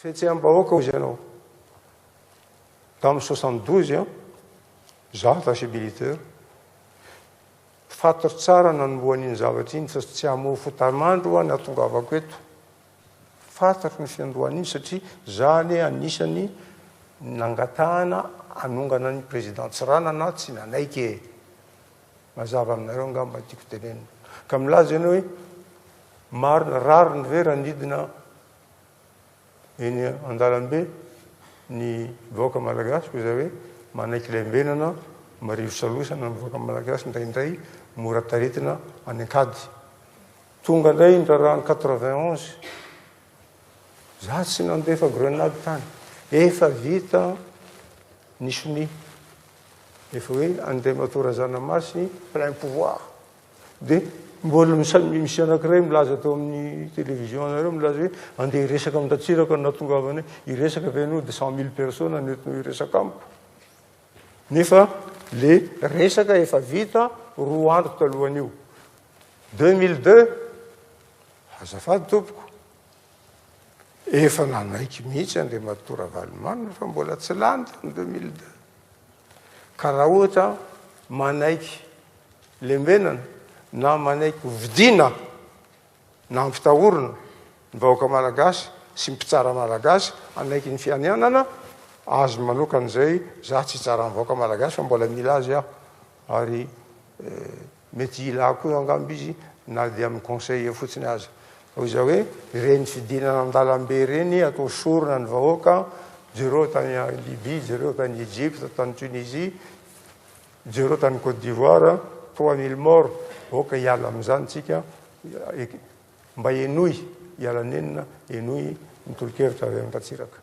Fihetseham-bahoaka hozy ianao. Tamin'ny 72 an, za attaché militaire, fantatro tsara nanombohan'iny zavatra iny fa tsy hamoha fotamandry hoa nahatongavako eto. Fantatro ny fiandohan'iny satria za anie anisany nangatahana hanongana ny président Tsiranana tsy nanaiky e. Mazava aminareo angamba ny tiako tenenina. Ka milaza ianao hoe marina, rariny ve raha nidina eny an-dalambe ny vahoaka malagasy koa izay hoe manaiky lembenana, marivo salosana ny vahoaka malagasy indraindray mora taritina any an-kady. Tonga indray ny raharahan'ny 91, za tsy nandefa grenade tany, efa vita ny sonia, efa hoe Andriamatoa Razanamasy plein pouvoir. Dia mbola misy anankiray milaza teo amin'ny télévision anareo milaza hoe andeha hiresaka amin-dRatsiraka no nahatongavana hoe hiresaka ve ianao dia 100 000 personnes no entinao hiresaka amiko. Nefa le resaka efa vita roa andro talohan'io. 2002, azafady tompoko, efa nanaiky mihitsy Andriamatoa Ravalomanana fa mbola tsy lany tamin'ny 2002. Ka raha ohatra manaiky lembenana na manaiky hovidiana na ampitahorina ny vahoaka malagasy sy ny mpitsara malagasy hanaiky ny fianianana, azy manokana izay, za tsy hitsara ny vahoaka malagasy fa mbola mila azy aho ary mety hila ahy koa angamba izy na dia amin'ny conseiller fotsiny aza. Hoy izaho hoe ireny fidinana an-dalambe ireny atao sorona ny vahoaka, jereo tany Libye, jereo tany Egypte, tany Tunisie, jereo tany Côte d'Ivoire, 3000 morts, aoka hiala amin'izany tsika, mba henoy, hiala nenina, henoy ny tolo-kevitra avy amin'i Ratsiraka.